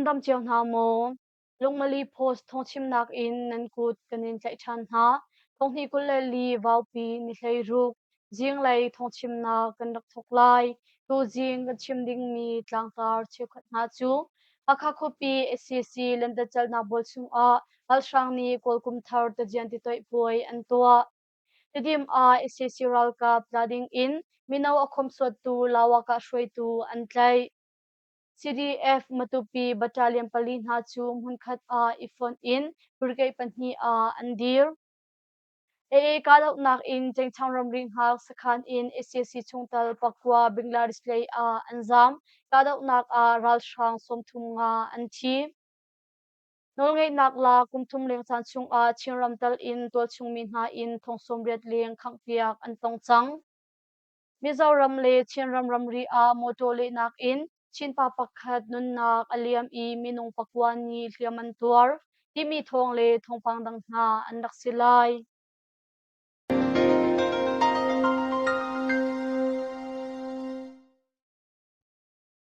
Nan dam cio hna maw? Lungmali Post thawngchimnak in nan kut kan in tlaih ṭhan hna. Thonghnih 24 Vaupi ni 16 zinglei thawngchimnak kan rak thawk lai. Tuzing kan chim dingmi tlangtar cheukhat hna cu Hakha khuapi SCC lentecelhnak bual chungah ralhrang nih Kawl kum thar tajian titoih puai an tuah. Tedim ah SCC ralkap tla ding in mino a khomsuattu Lawakah hruaitu an tlaih. CDF Matupi Battalion pali hna cu hmunkhat ah i fonh in brigade pahnih ah an dir. AA kahdohnak in Cengchang ramri hngak sakhan in sac chungtel pakua Bangladesh lei ah an zaam. Kahdohnak ah ralhrang 35 an thi. Nawlngeihnak la kum thum leng caan chungah Chinram tal in tualchungmi hna in thong 80 leng khanghpiak an tong cang. Mizoram le Chinram ramri ah mawṭaw lehnak in Chinpa pakhat nunnak a liam i minung pakua nih hliam an tuar timi thawng le thawngpang dang hna an rak si lai.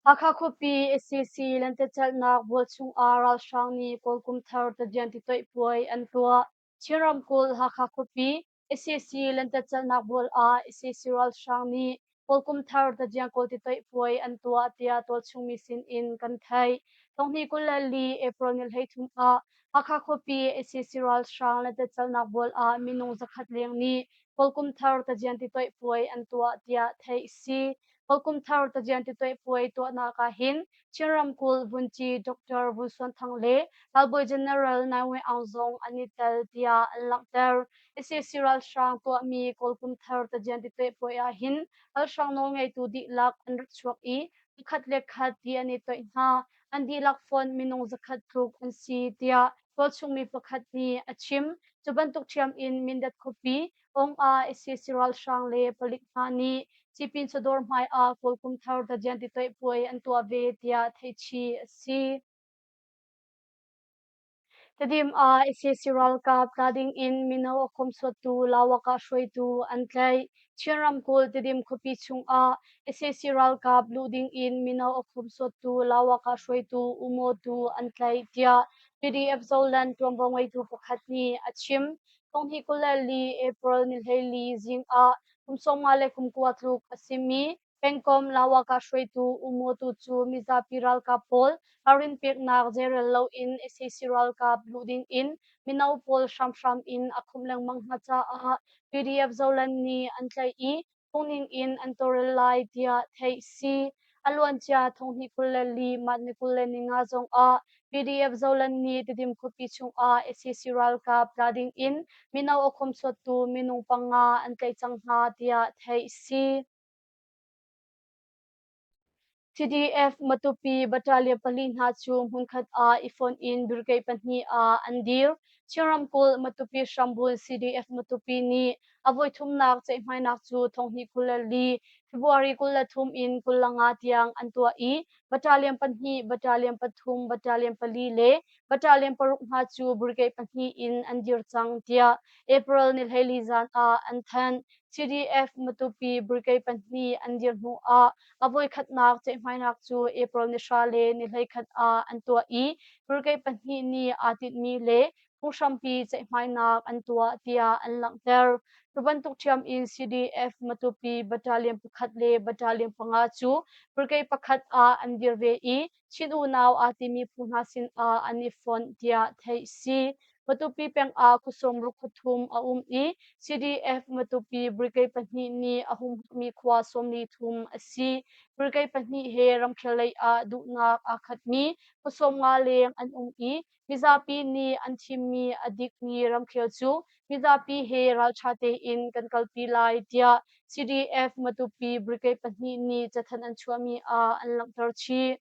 Hakha khuapi SCC lentecelhnak bual chungah ralhrang nih Kawl kum thar tadian titoih puai an tuah. Chin ramkulh Hakha khuapi SAC lentecelhnak bual ah SAC ralhrang nih Kawl kum thar tajiang kawl titoih puai an tuah tiah tualchung mi sin in kan theih. Thonghnih 24 April ni 13 ah Hakha khuapi SAC ralhrang lentecelhnak bual ah minung 100 leng nih Kawl kum thar tajian titoih puai an tuah tiah theih a si. Kawl kum thar tajian titoih puai tuahnak ah hin Chin ramkulh vunci Dr. Vun Suan Thang le ralbawi General Nai Win Aung zong an i tel tiah an langhter. SAC ralhrang tuahmi Kawl kum thar tajian titoih puai ah hin ralhrang nawlngeitu dihlak an rak chuak i pakhat le khat ti an i toih hna. An dihlak fonh minung 100 tluk an si tiah tualchungmi pakhat nih a chim. Cu bantuk ṭhiam in Mindat khuapi Ong ah SAC ralhrang le palik hna nih Sipin chawdawr hmai ah Kawl kum thar tajian titoih puai an tuah ve tiah theihchih a si. Tedim ah SAC ralkap tla ding in mino a khomsuattu Lawakah hruaitu an tlaih. Chin ramkulh Tedim khuapi chungah SAC ralkap luh ding in mino a khomsuattu Lawakah hruaitu U Maw Tu an tlaih tiah PDF Zoland ṭuanvo ngeitu pakhat nih a chim. Thonghnih 24 April ni 14 zing ah kum 50 le kum kua tluk a simi pengkomh Lawaka hruaitu U Maw Tu cu mizapi ralkap pawl ralrin peknak zeirel loin sac ralkap luh ding in mino pawl hramhram in a khumh lengmang hna caah PDF Zoland nih an tlaih i phungning in an tawlrel lai tiah theih a si. A luancia thonghnih 24 March ni 25 zongah PDF Zoland nih Tedim khuapi chungah sac ralkap tla ding in mino a khomsuattu minung panga an tlaih cang hna tiah theih a si. CDF Matupi Battalion pali hna cu hmunkhat ah i fonh in brigade pahnih ah an dir. Chin ramkulh Matupi hrambun CDF Matupi nih a voithumnak ceihmainak cu thonghnih 24 February 23 in 25 tiang an tuah i battalion pahnih, battalion pathum, battalion pali le battalion paruk hna cu brigade pahnih in an dir cang tiah April ni 14 zan ah an thanh. CDF Matupi brigade pahnih an dir hnu ah a voikhatnak ceihmainak cu April ni 10 le ni 11 ah an tuah i brigade pahnih nih aa tinhmi le phunghrampi ceihmainak an tuah tiah an langhter. Cu bantuk ṭhiam in CDF Matupi battalion pakhat le battalion panga cu brigade pakhat ah an dir ve i Chin unau aa timi phu hna sinah an i fonh tiah theih a si. Matupi peng ah khuasawm ruk khuathum a um i CDF Matupi brigade pahnih nih a humhakmi khua 43 a si. Brigade pahnih he ramkhel lei ah duhnak aa khatmi khua 50 leng an um i mizapi nih an thimmi a dikmi ramkhel cu mizapi he ralṭha tein kan kalpi lai tiah CDF Matupi brigade pahnih nih cathanh an chuahmi ah an langhter chih.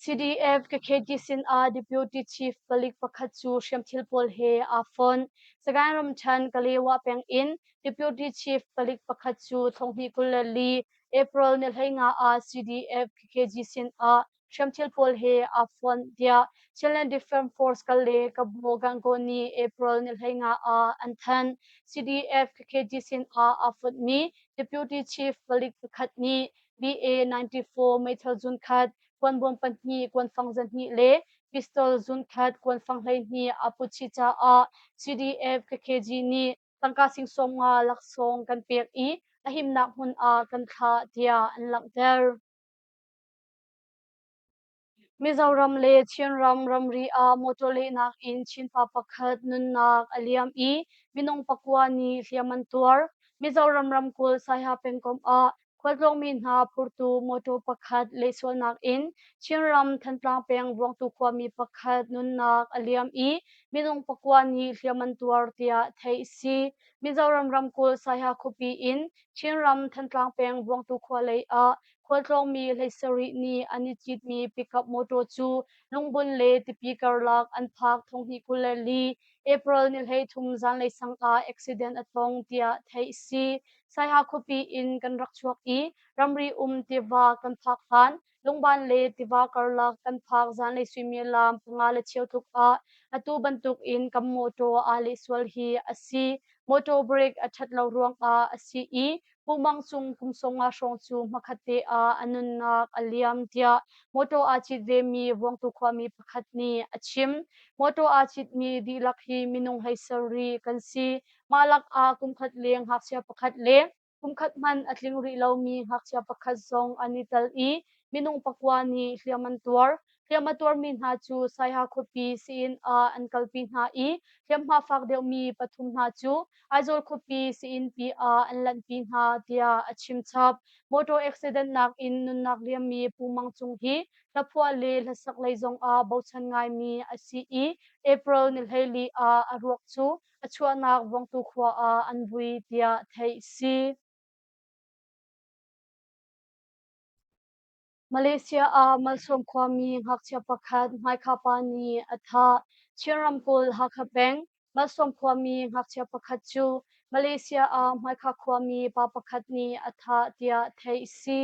CDF KKG sinah Deputy Chief palik pakhat cu hriamthil pawl he aa fonh. Sagaing ramṭhen Kalewa peng in Deputy Chief palik pakhat cu thonghnih 24 April ni 15 ah CDF KKG sinah hriamthil pawl he aa fonh tiah Chinland Defence Force kal le Kabo Gangaw nih April ni 15 ah an thanh. CDF KKG sinah aa fonhmi Deputy Chief palik pakhat nih BA-94 meithal zunkhat, kuanbawm pahnih, kuanfang 200 le pistol zunkhat kuanfang 12 aa put chih caah CDF KKG nih tangka sing 50 laksawng kan pek i a himnak hmun ah kan thlah tiah an langhter. Mizoram le Chinram ramri ah motor lehnak in Chinpa pakhat nunnak a liam i minung pakua nih hliam an tuar. Mizoram ramkulh Saiha pengkomh ah khualtlawngmi hna phurtu motor pakhat lehsualnak in Chinram Thantlang peng Vuangtu khuami pakhat nunnak a liam i minung pakua nih hliam an tuar tiah theih a si. Mizoram ramkulh Saiha khuapi in Chinram Thantlang peng Vuangtu khua lei ah khualtlawngmi 17 nih an i citmi pickup motor cu Lungbun le Tipi karlak an phak 2024 April ni 33 zanlei sang ah accident a tong tiah theih a si. Saiha khuapi in kan rak chuak i ramri um tiva kan phak hlan Lungban le tiva karlak kan phak zanlei suimilam 5:15 tluk ah atu bantuk in kan motor aa lehsual hi a si. Motor brake a ṭhat lo ruangah a si i Pu Mang Cung kum 50 hrawng cu hmakhatte ah a nunnak a liam tiah motor aa cit vemi Vuangtu khuami pakhat nih a chim. Motor aa citmi dihlak hi minung 17 kan si. Mah lakah kum khat leng ngakchia pakhat le kum khat hmanh a tling rih lomi ngakchia pakhat zong an i tel i minung pakua nih hliam an tuar. Hliam a tuarmi hna cu Saiha khuapi sii-inn ah an kalpi hna i hliamhma fak deuhmi pathum hna cu Aizawl khuapi sii-innpi ah an lanhpi hna tiah a chim chap. Motor accident nakin nunnak liammi Pu Mang Cung hi hlaphuah le hlasak lei zongah bochan ngaimi a si i April ni 14 ah a ruak cu a chuahnak Vawngtu khua ah an vui tiah theih a si. Malaysia ah Malsawm khuami ngakchia pakhat Hmaikha pa nih a thah. Chin ramkulh Hakha peng Malsawm khuami ngakchia pakhat cu Malaysia ah Hmaikha khuami pa pakhat nih a thah tiah theih a si.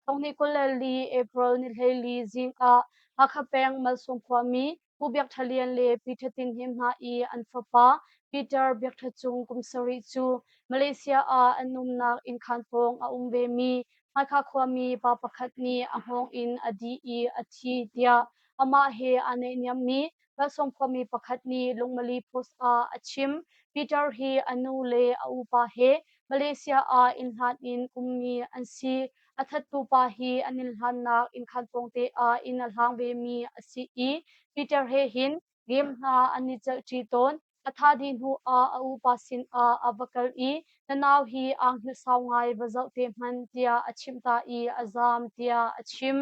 2024 April ni 14 zing ah Hakha peng Malsawm khuami Pu Biak Ṭha Lian le Pi Ṭha Tin Hnem hna i an fapa Peter Biak Ṭha Cung kum sarih cu Malaysia ah an umnak innkhaan pawng a um vemi Hmaikha khuami pa pakhat nih a hngawng in a dih i a thi tiah amah he aa naihniammi Ralsawm khuami pakhat nih Lungmali Post ah a chim. Peter hi a nu le a upa he Malaysia ah inn hlan in ummi an si. A thattu pa hi an inn hlannak innkhan pawngte ah inn a hlang vemi a si i Peter he hin game hna an i celhṭi tawn. A thah dih hnuah a upa sinah a va kal i na nau hi aa hngilh sau ngai va zoh te hmanh tiah a chimh ta i a zaam tiah a chim.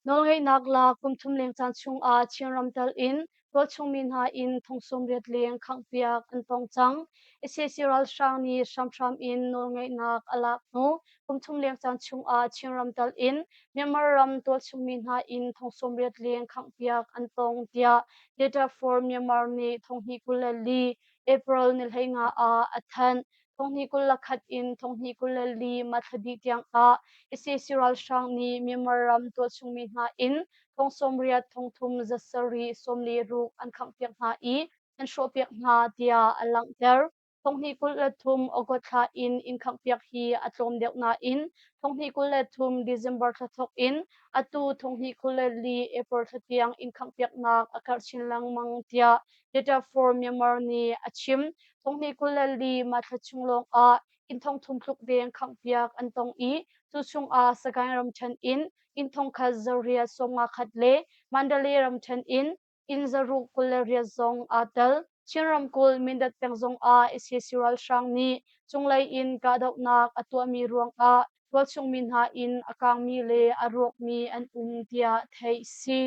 Nawlngeihnak lak kum thum leng caan chungah Chinram tal in tualchung mi hna inn thong 80 leng khanghpiak an tong cang. Sac ralhrang nih hramhram in nawlngeihnak a lak hnu kum thum leng caan chungah Chinram tal in Myanmar ram tualchung mi hna inn thong 80 leng khanghpiak an tong tiah Data for Myanmar nih 2024 April ni 15 ah a thanh. 2021 in 2024 Mathla dih tiangah sac ralhrang nih Myanmar ram tualchungmi hna inn thong 80 thong 3 zasarih 16 an khanghpiak hna i an hrawhpiak hna tiah a langhter. 2023 August thla in inn khanghpiak hi a tlawm deuh nain 2023 December thla thawk in atu 2024 April thla tiang inn khanghpiaknak a karh chin lengmang tiah Data for Myanmar nih a chim. 2024 Mathla chung lawngah inn thong thum tluk deng khanghpiak an tong i cu chungah Sagaing ramṭhen in inn thongkhat 851 le Mandalay ramṭhen in inn 628 zong aa tel. Chin ramkulh Mindat peng zongah sac ralhrang nih cunglei in kahdohnak a tuahmi ruangah tualchungmi hna inn a kangmi le a rawkmi an um tiah theih a si.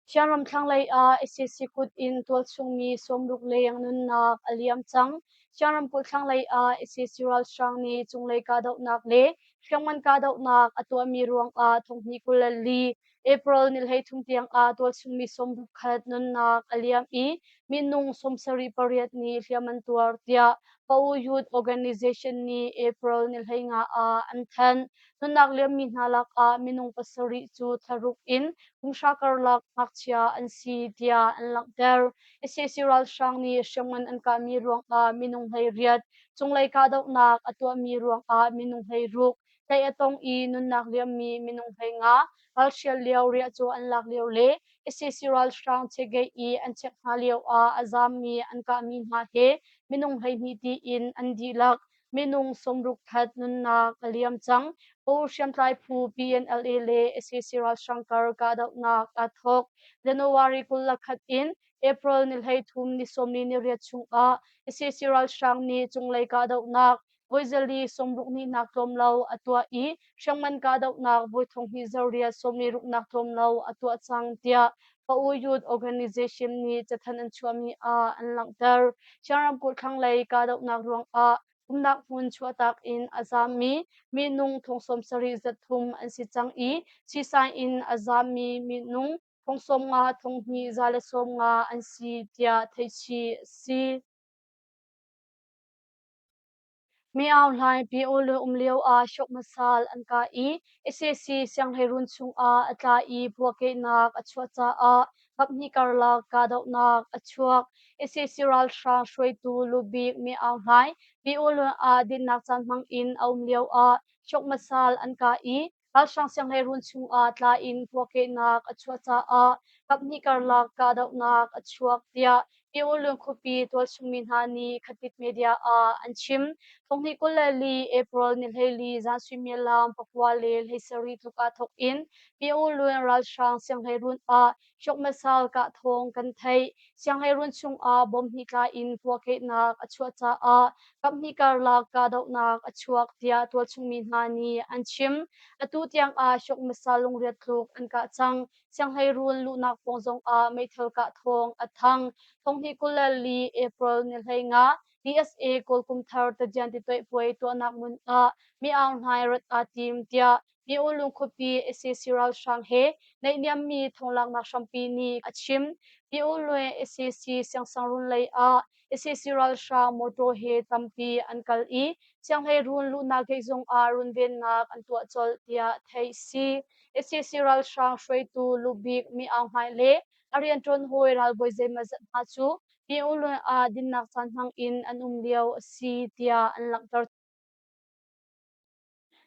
Thianram thlanglei ah sac kut in tualchungmi 60 leng nunnak a liam cang. Thiang ramkulh thlanglei ah sac ralhrang nih cunglei kahdohnak le hriamngan kahdohnak a tuahmi ruangah 2024 April ni 33 tiang ah tualchungmi 61 nunnak a liam i minung 78 nih hliam an tuar tiah Pau Youth Organization nih April ni 15 ah an thanh. Nunnak liammi hna lakah minung pasarih cu thlaruk in kum hra karlak ngakchia an si tiah an langhter. Sac ralhrang nih hriamngan an kahmi ruangah minung 18, cunglei kahdohnak a tuahmi ruangah minung 16, Tlaih a tong i nunnak liammi minung 15 ralhrial lio riahcaw an lak lio le sac ralhrang checkgate i an check hna lio ah a zaammi an kahmi hna he minung 12 tiin an dihlak minung 60 khat nunnak a liam cang. Pu hriamtlai phu PNLA le sac ralhrang kar kahdohnak aa thawk. January 21 in April ni 33 ni 48 chungah sac ralhrang nih cunglei kahdohnak voi zali 62 nak tlawm lo a tuah i hriamngan kahdohnak voi thonghnih zariat 16 nak tlawm lo a tuah cang tiah Pa-U Youth Organization nih cathanh an chuahmi ah an langhter. Chin ramkulh thlanglei kahdohnak ruangah umnak hmun chuahtak in a zaammi minung thong 70 zat thum an si cang i siisain in a zaammi minung thong 50 thong hnih za le 50 an si tiah theihchih a si. Mi Aung Hlaing Pyo um lio ah hriawhmasal an kah i sac sianghleiruun chungah a tla i puakehnak a chuah caah kaphnih karlak kahdohnak a chuak. Sac ralhrang hruaitu lubik Mi Aung Hlaing Pyo ah dinhnak caan hmang in a um lio ah hriawhmasal an kah i ralhrang sianghleiruun chungah tla in puakehnak a chuah caah kaphnih karlak kahdohnak a chuak tiah Pyolung khuapi tualchungmi hna nih Khatit media ah an chim. Thonghnih 24 April ni 14 zan suimilam 9:37 tluk ah thawk in Pyolung ralhrang sianghleiruun ah hrokmasal kah thawng kan theih. Sianghleiruun chungah bom hnih tla in puakehnak a chuah caah kaphnih karlak kahdohnak a chuak tiah tualchungmi hna nih an chim. Atu tiang ah hrokmasal lungriat tluk an kah cang. Sianghleiruun luhnak pawng zongah meithal kah thawng a thang. Thonghnih 24 April ni 15 DSA Kawl Kum Thar Tajian titoih puai tuahnak hmun ah Mi Aung Hlaing rat aa tim tiah Myo khuapi sac ralhrang he naihniammi thonglaknak hrampi nih a chim. Myo sac siangsangrun lei ah sac ralhrang motor he tampi an kal i sianghleiruun luhnak gate zongah runvennak an tuah colh tiah theih si. Sac ralhrang hruaitu lubik Mi Aung Hlaing le a rianṭuan hawi ralbawi zeimawzat hna cu Myo ah dinnak caan hmang in an um lio a si tiah an langhter.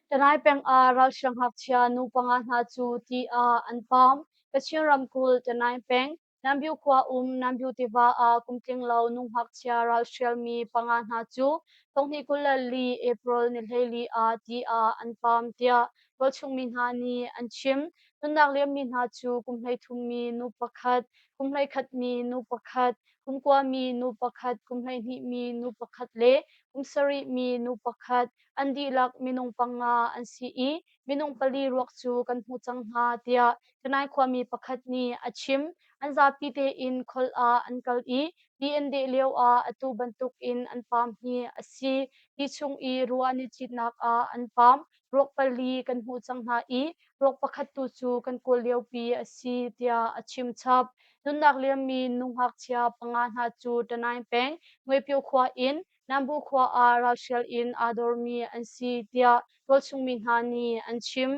Tanai peng ah ralhrang ngakchia nu panga hna cu ti ah an paam. Kachin ramkulh Tanai peng Nambyu khua um Nambyu tiva ah kum tlinglo nu ngakchia ralhrialmi panga hna cu thonghnih 24 April ni 14 ah ti ah an paam tiah tualchung mi hna nih an chim. Nunnak liammi hna cu kum 33 mi nu pakhat, kum 11 mi nu pakhat, kum kua mi nu pakhat, kum 12 mi nu pakhat le kum sarih mi nu pakhat an dihlak minung panga an si i minung pali ruak cu kan hmuh cang hna tiah Tanai khuami pakhat nih a chim. An zapi tein khol ah an kal i ti an deh lio ah atu bantuk in an paam hi a si. Ti chung i ruah ni citnak ah an paam. Ruak pali kan hmuh cang hna i ruak pakhat tu cu kan kawl liopi a si tiah a chim chap. Nunnak liammi nu ngakchia panga hna cu Tanai peng Ngwepyo khua in Nambu khua ah ralhrial in aa dormi an si tiah tualchungmi hna nih an chim.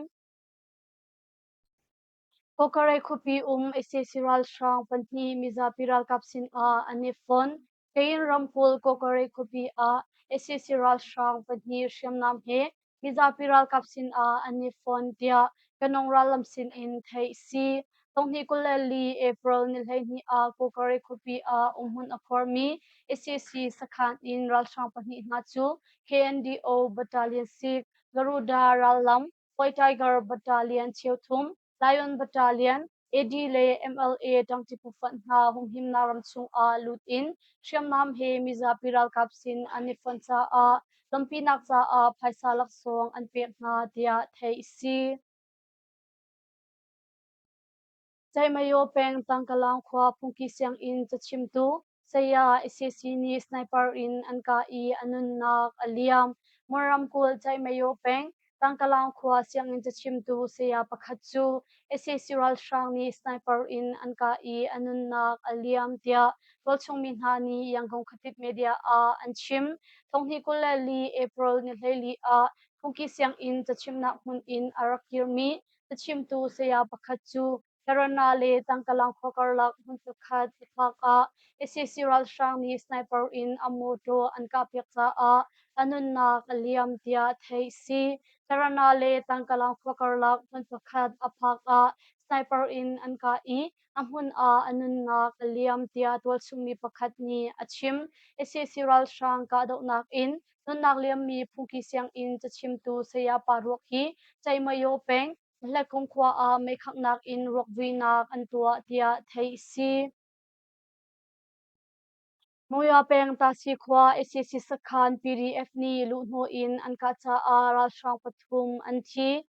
Kawkarai khuapi um sac ralhrang pahnih mizapi ralkap sinah an i fon. Kayin ramkulh Kawkarai khuapi ah sac ralhrang pahnih hriamnam he mizapi ralkap sinah an i fon tiah Kanong rallam sinin theih si. Thonghnih 24 April ni 12 ah Kawkarai khuapi ah umhmun a khuarmi sac sakhan in ralhrang pahnih hna cu KNDO Battalion 6 Garuda rallam White Tiger Battalion cheuthum, Lion Battalion, AD le MLA ṭangṭi phufonh hna humhimnak ram chungah lut in hriamnam he mizapi ralkap sin an i fonh caah lampinak caah phaisa laksawng an pek hna tiah theih a si. Caihmayo peng Tangkalang khua phungki sianginn cachimtu saya sac nih sniper in an kah i a nunnak a liam. Mon ramkulh Caihmayo peng Tangkalang khua sianginn cachimtu saya pakhat cu sac ralhrang nih sniper in an kah i a nunnak a liam tiah tualchung mi hna nih Yangon khuatit media ah an chim. Thonghnih 24 April ni 14 ah phungki sianginn cachimnak hmun in a rak kirmi Cachimtu saya pakhat cu Tarana le Tangkalang khua karlak hmun pakhat a phak ah sac ralhrang nih sniper in a mawṭaw an kahpiak caah a nunnak a liam tiah theih si. Tarana le Tangkalang khua karlak hmun pakhat a phak ah sniper in an kah i a hmun ah a nunnak a liam tiah tualchung mi pakhat nih a chim. Sac ralhrang kahdohnak in nunnak liammi phungki sianginn cachimtu saya pa ruak hi Caihmayo peng Hlekung khua ah meikhanghnak in ruakvuinak an tuah tiah theih a si. Monywa peng Tasi khua sac sakhan PDF nih luhhnawh in an kah caah ralhrang pathum an thi.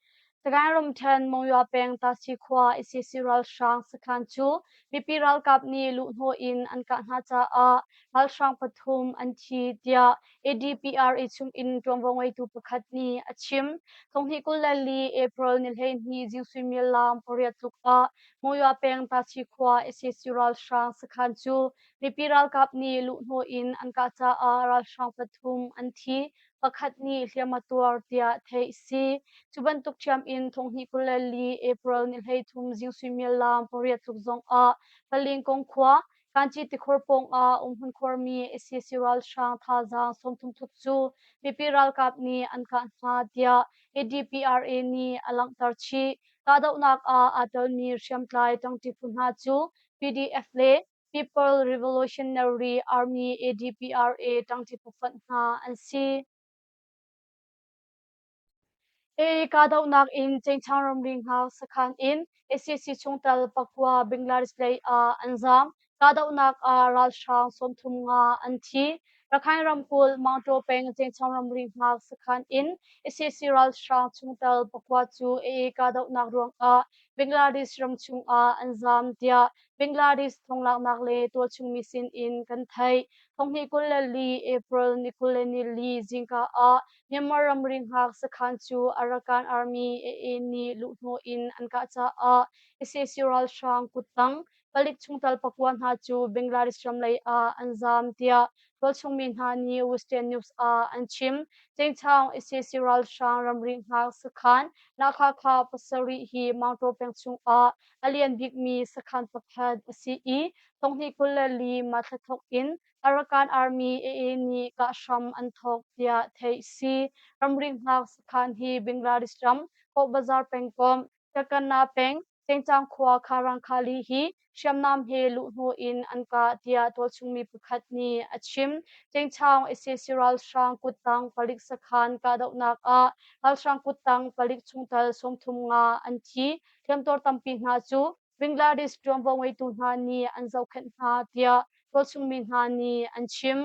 Sagaing ramṭhen Monywa peng Tasi khua sac ralhrang sakhan cu mipi ralkap nih luhhnawh in an kah hna caah ralhrang pathum an thi tiah ADPRA chungin ṭuanvo ngeitu pakhat nih a chim. Thonghnih 24 April ni 12 zing suimilam 8 tluk ah Monywa peng Tasi khua sac ralhrang sakhan cu Mipi ralkap nih luhhnawh in an kah caah ralhrang pathum an thi, pakhat nih hliam a tuar tiah theih a si. Cu bantuk ṭhiam in thonghnih 24 April ni 33 zing suimilam 8 tluk zong ah Palingkong khua Kanci tikhur pawng ah umhmun khuarmi sac ralhrang thazaang 30 tluk cu mipi ralkap nih an kah hna tiah ADPRA nih a langhter chih. Kahdohnak ah aa telmi hriamtlai ṭangṭi phu hna cu PDF le People Revolutionary Army ADPRA ṭangṭi phufonh hna an si. AA kahdohnak in Cengchang ramri hngak sakhan in sac chungtel pakua Bangladesh lei ah an zaam. Kahdohnak ah ralhrang 35 an thi. Rakhine ramkulh Mangtaw peng Cengchang ramri hngak sakhan in sac ralhrang chungtel pakua cu AA kahdohnak ruangah Bangladesh ram chungah an zaam tiah Bangladesh thonglaknak le tualchungmi sin in kan theih. Thonghnih 24 April ni 24 zingka ah Myanmar ramri hngak sakhan cu Arakan Army AA nih luhhnawh in an kah caah sac ralhrang kuttang palik chungtel pakua hna cu Bangladesh ram lei ah an zaam tiah tualchungmi hna nih Western News ah an chim. Cengchaung sac ralhrang ramri hngak sakhan Nakhakha 7 hi Maungtaw peng chungah a lian bikmi sakhan pakhat a si i thonghnih 24 Mathla thawk in Arakan Army AA nih kah hram an thawk tiah theih a si. Ramri hngak sakhan hi Bangladesh ram Cox's Bazar pengkomh Takana peng Cengcang khua Kharangkhali hi hriamnam he luhhnawh in an kah tiah tualchungmi pakhat nih a chim. Cengchaung sac ralhrang kuttang palik sakhan kahdohnak ah ralhrang kuttang palik chungtel 35 an thi. Hliamtuar tampi hna cu Bangladesh ṭuanvo ngeitu hna nih an zohkhenh hna tiah tualchungmi hna nih an chim.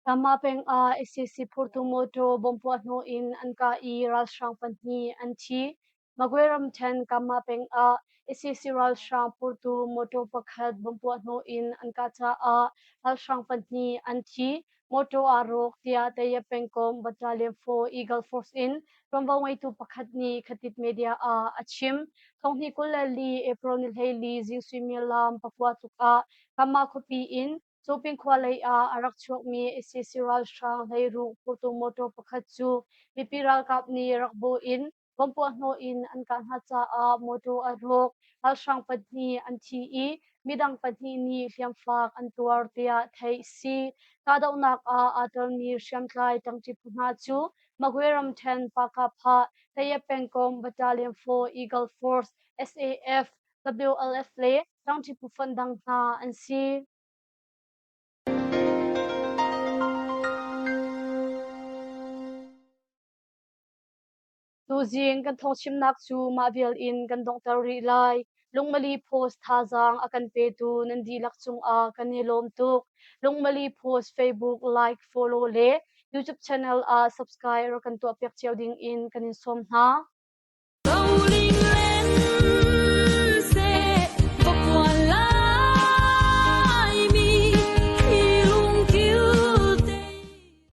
Tama peng ah sac phurtu mawṭaw bomb puah hnawh in an kah i ralhrang pahnih an thi. Magwe ramṭhen Kama peng ah sac ralhrang phurtu mawṭaw pakhat bomb puah hnawh in an kah caah ralhrang pahnih an thi. Mawṭaw aa rawk tiah Tayap pengkomh Battalion 4 Eagle Force in ṭuanvo ngeitu pakhat nih Khatit Media ah a chim. Thonghnih 24 April ni 14 zing suimilam 9 tluk ah Kama khuapi in Cuping khua lei ah a rak chuakmi sac ralhrang hleiruk phurtu motor pakhat cu mipi ralkap nih rak bawh in bomb puahhnawh in an kah hna caah motor a rawk. Ralhrang pahnih an thi i midang pahnih nih hliamfak an tuar tiah theih a si. Kahdohnak ah aa telmi hriamtlai ṭangṭi phu hna cu Magwe ramṭhen Pakapha Tayep pengkomh Battalion 4 Eagle Force SAF WLF le ṭangṭi phufonh dang hna an si. Tuzing kan thawngchimnak cu mah vial in kan donghter rih lai. Lungmali Post thazaang a kan petu nan dihlak cungah kan i lawm tuk. Lungmali Post Facebook like, follow le YouTube channel ah subscribe rak kan tuahpiak cio ding in kan in sawm hna.